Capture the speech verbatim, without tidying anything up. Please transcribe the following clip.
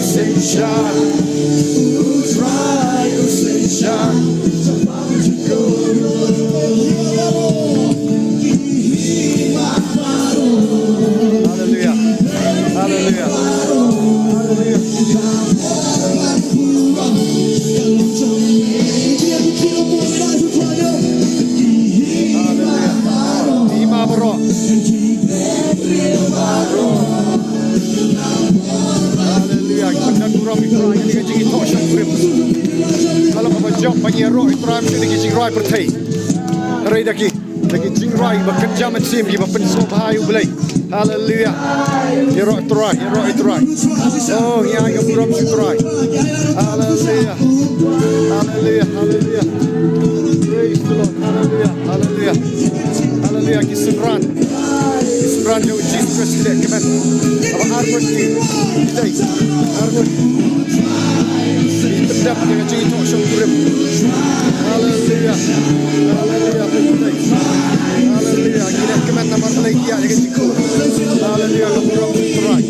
Haleluya. Haleluya. Haleluya. Haleluya. Ima baroh. Haleluya. Ki pyndonkam ïa U Trai ïa ka jingithoh shongkurim. Ka long kaba jop ban ïaroh ïa U Trai ïa ki jingrwai pyrthei. Hynrei da ki, da ki jingrwai ba kynja mynsiem, kiba pynsngewbha ïa U Blei. Haleluya. Ïaroh ïa U Trai, ïaroh ïa U Trai. Oh, ïa ka burom sha U Trai. Haleluya. Haleluya, haleluya. Praise the Lord. Haleluya, haleluya. Haleluya, ki synran. Ki synran jong U Jisu Khrist ki leh kmen. Haba arngut ki dei. Arngut ki pyndep ïa ka jingithoh shongkurim. Haleluya. Haleluya, ki dei. Haleluya, ki leh kmen namar Blei ki ïaid ïa ka jingkhuslai. Haleluya, ka burom U Trai.